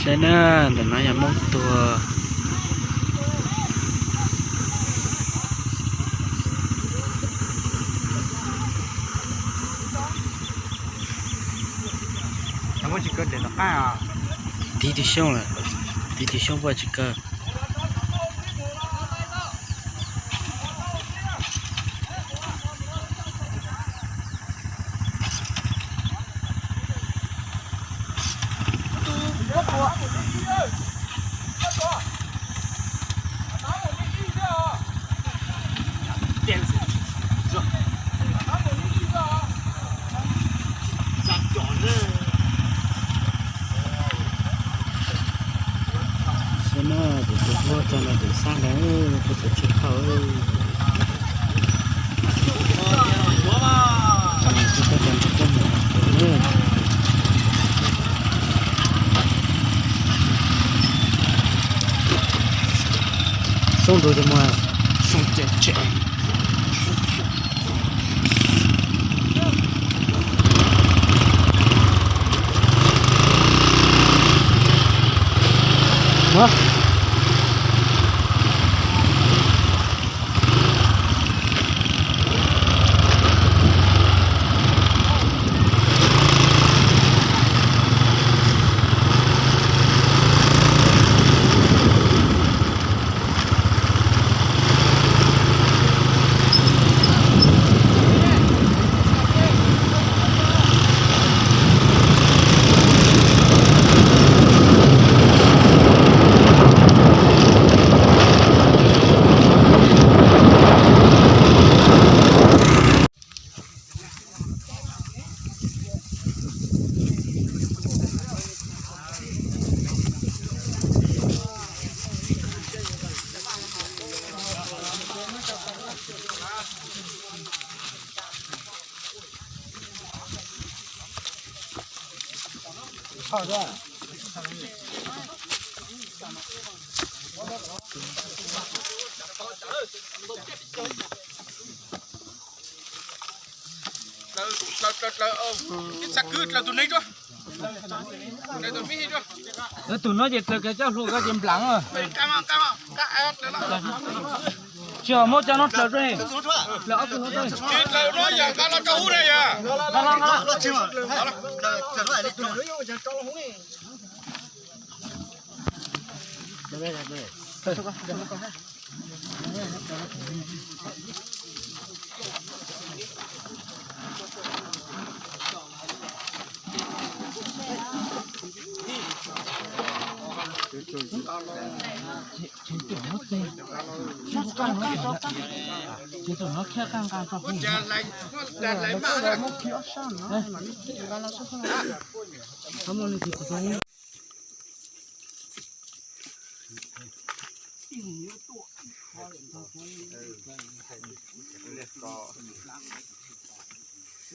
Dab na, ntawm no yog Hmoob tuag. Tiv Tw Xyooj lawm, Tiv Tw Xyooj puas tsis kaw. Xwb na, tus tus huab tso no tus sab ntawd, tus txawv tsis khau. Soob nrug tus muag, soob cem cem. Tus no ces dlaws kiag coj hlua koj ces nplav. Tsis muab cov no dlaws rau, dlaws ob tug no rau.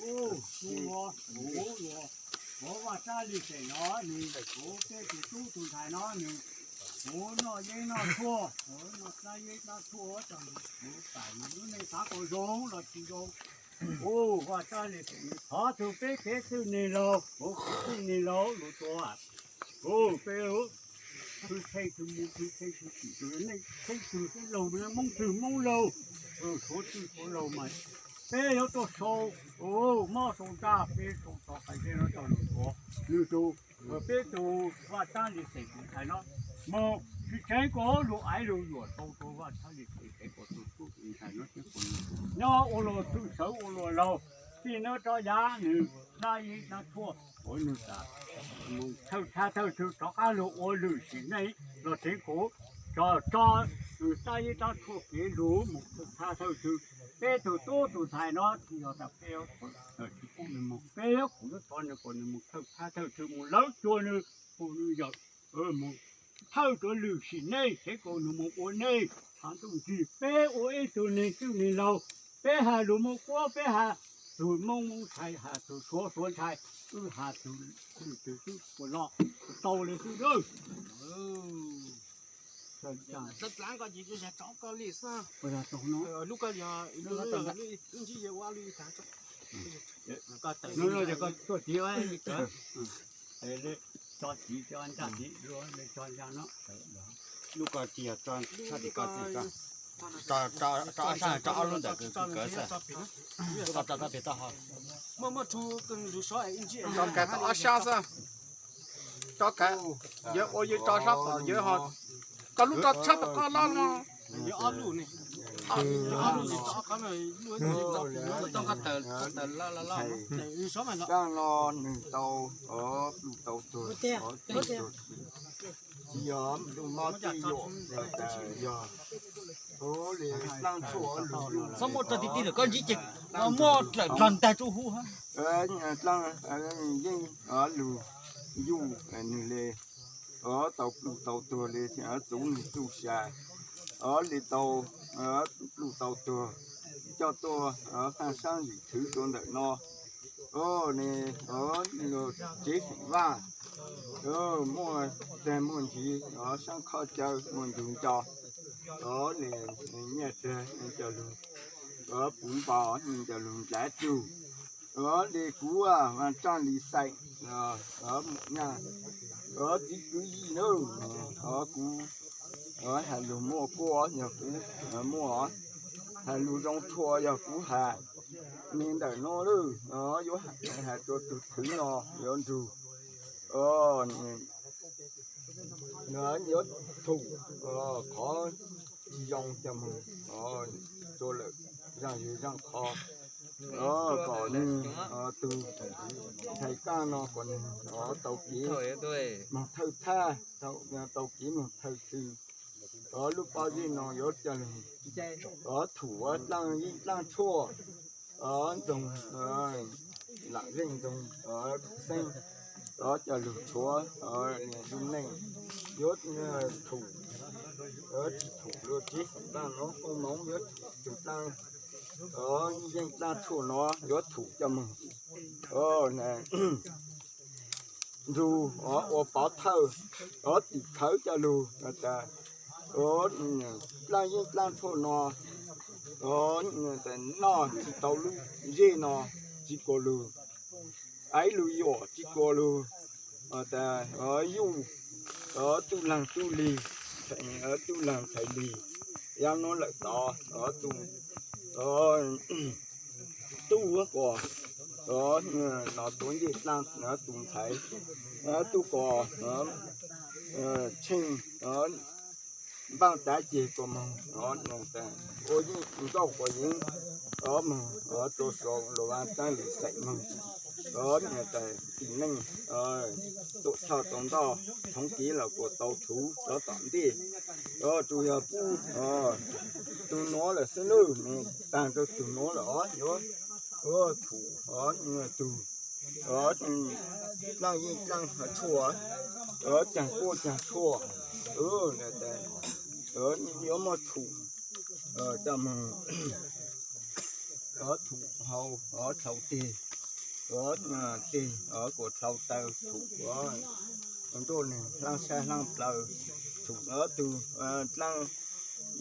Ua, ua, ua, ua, ua Vaj Tsab Lis Xeem no nws kuv peb tus tub tus ntxhais no nws, kuv noj yeeb noj tshuaj, kuv noj dab yeeb dab tshuaj rau nws, kuv txais nws lub neej xav kom zoo los tsis zoo. Ua Vaj Tsab Lis Xeem nws thov txug peb kev txwj neeg laug, kuv kev txwj neeg laug lug tua. Ua peb lub, txhua txheej txhua mus txhua txheej txhua txhua txhua neej txheej txhua txhua laug, Moob txwg Moob laug, suav txwg suav laug mas peb yuav tuaj sau, ua mob sau ntsaj peb sau tso qai zeb no rau nws tuav, nws tus, peb tus Vaj Tsab Lis Xeem tus ntxhais no mus tsis tseev kuv lug aiv lug yuam tau rau Vaj Tsab Lis Xeem tseev kuv tus tub tus ntxhais no tseev kuv nyob ua luag txwj sawv ua luag laug, txij no rov yav nws dab yeeb dab tshuaj ua nws tas mus thawj txhab thawj txwg rov qab lug ua lwm sim neej los tseev kuv, tso tso nws dab yeeb dab tshuaj kev lug mus thawj txhab thawj txwg. Peb tug tub tus ntxhais no tsis yog tas peb, tsis pub nws mus, peb yuav kuv yuav thov nws kom nws mus thawj txhab thawj txwg mus lawv cuag nws, hu nws yawm, mus thawj rua lwm sim neej, tseev kuv nws mus ua neej tshav ntuj ntsig. Peb ua ib tug neeg txwj neeg laug, peb has lug Moob Kuab, peb has tug Moob Moob ntxhais, has tug Suav Suav ntxhais, wb has tug lwm tug xwb puas los? Tau li xwb. Tuaj tiv tso txiv, tso ntaj txiv, tso ntaj no. Lub ko tsis yog tso tshaj tim ko txiv, tso ob sab, tso ob lub ntawm kawg xwb. Lub ko tso tau pem taub hau. Tso kav tau ob sab xwb. Tso kav, yawg ua yawg tso sab tom yawg ho, tso lub tso tshaj tom qab loj no. Ntxhais Kaj no nws tau pluj tau tuag, tsis yog mob twj yuam, yog li plaab tshuaj lug lug. Txhob muab rau ti ti lawm, koj ntsib ces muab dlawm dlog ntag tsuj huv. Yeej lug yuj nws li, tau pluj tau tuag li txuv nws txuj sa, li tau pluj tau tuag, coj tuaj faaj saab zwm thwv rua ntawm no. Tsev feem vaj, muaj tag muaj ntsiv, saab khob cawv muaj ntug nco, nyiaj txiag coj lug puv npo, coj lug nplav tsug. Li kuv Vaaj Tsaaj Lis Xeem, muam nyaj, txiv kwv yij na, kuv has lug muaj kuab yog kuv muaj, has lug zoo tshua yog kuv has. Li ntawm no lawm, yuav has rua tug thwv no yuav nrug, yuav thum qhov tsis zoo coj moog rua lawm zaaj zug zaaj qhov, kom nwg tug ntxhais Kaaj no kom nwg tau kev moog thawj thaj, tau kev moog thawj thw. Lub pob zeb no yuav coj lug thum dlaaj yeej dlaaj tshuaj, ntxoog, laam zeej ntxoog xeeb, coj lug tshuav lub neej, yuav thum, tsis thum lug tsev feem dlaaj no, qoob moov yuav thum tug dlaaj yeej dlaaj tshuaj no yuav thum coj moog nrug ua pov thawj, tim khawv coj lug tas dlaaj yeej dlaaj tshuaj no noj tsis tau lub zej no tsis kuas lug, aiv lug yuam tsis kuas lug, tas yuj tub laag tub lig, tub laag ntxhais lig, yav nuav lawm tod tub, tub kuas no tuav ncej dlaaj tug ntxhais, tub kuas tsheej npaaj tav ceg kuas moog ua yeej nkauj kuas yeev moog rua sau lug Vaaj Tsaaj Lis Xeem moog, tas tim neej tuam txhaj tau ntoj, thoov kev los kuas tau rhuv rov tom ntej, tsuas yog pub tug nuav lawm xwb nawb, taag rua tug nuav lawm os, yuav thum tug dlaaj yeej dlaaj tshuaj, caag kuaj caag tshuaj, yuav muaj thum coj moog thum hau dlhau teg, teg kuas dlhau taw thum nruj neeg hlaab sab hlaab plawv, thum tug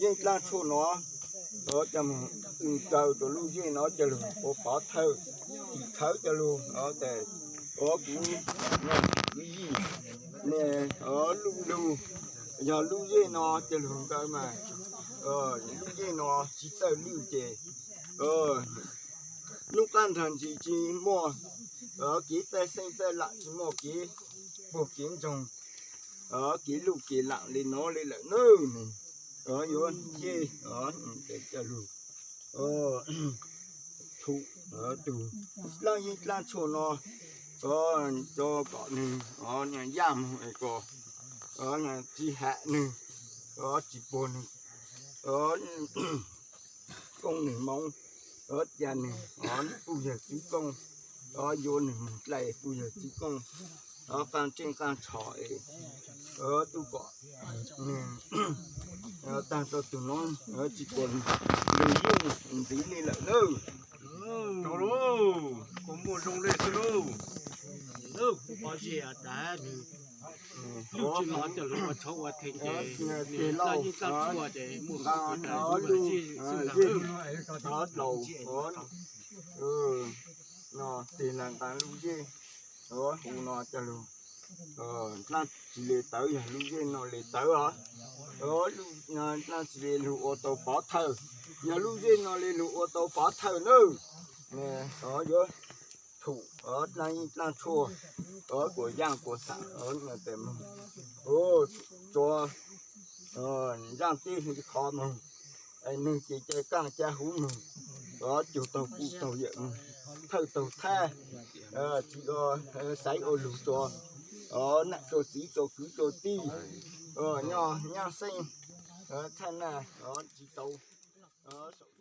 yeej dlaaj tshuaj no coj moog tw raws rua lub zej no coj lug ua pov thawj, tim khawv coj lug tas kuv yij ne, lub lug, yog lub zej no coj lug nkaw mas, lub zej no tsis txawj lwj ces nub qaab nraag ntsis tsis muaj kev txaij xeeb txaij lam, tsis muaj kev puag kev ntsoog, kev luj kev laam li no li lawm nawb. Yuav nce coj lug thum tug dlaaj yeej dlaaj tshuaj no, tso kom nwg yaj moog es kom tsis ham nwg, tsis puag nwg, koob nwg moov, ca nwg puj yawg txwv koob, yuav nwg moog dlai puj yawg txwv koob, qaab tseej qaab tsho es tub kom nwg taag rua tug nuav tsis puag nwg yeej ntxiv li lawm nawb. Kuv muaj zoo le xwb lauj. Pob zeb tas nws tub tsis los coj lug ua tshauv ua theej ces nws dlaaj yeej dlaaj tshuaj ces muaj lub zej xwb ntag. Dlaus no tig nqaa lub zej, huv no coj lug Dlaaj tsi le tawv yog lub zej no le tawv os. Dlaaj tsi le lug ua tau pov thawj, yog lub zej no le lug ua tau pov thawj nawb. Yuav thum dlaaj yeej dlaaj tshuaj, kuas yaaj kuas xaam, tso zaaj teb qhov moog, neeg ces ca kaaj ca huv moog, cug taug puj taug yawm moog, thawj taug thab, tsi xaiv ua lug tso, nam tso txiv tso kwv tso tij, nyob nyaab xeeb, txhaj naj tsi tau, sau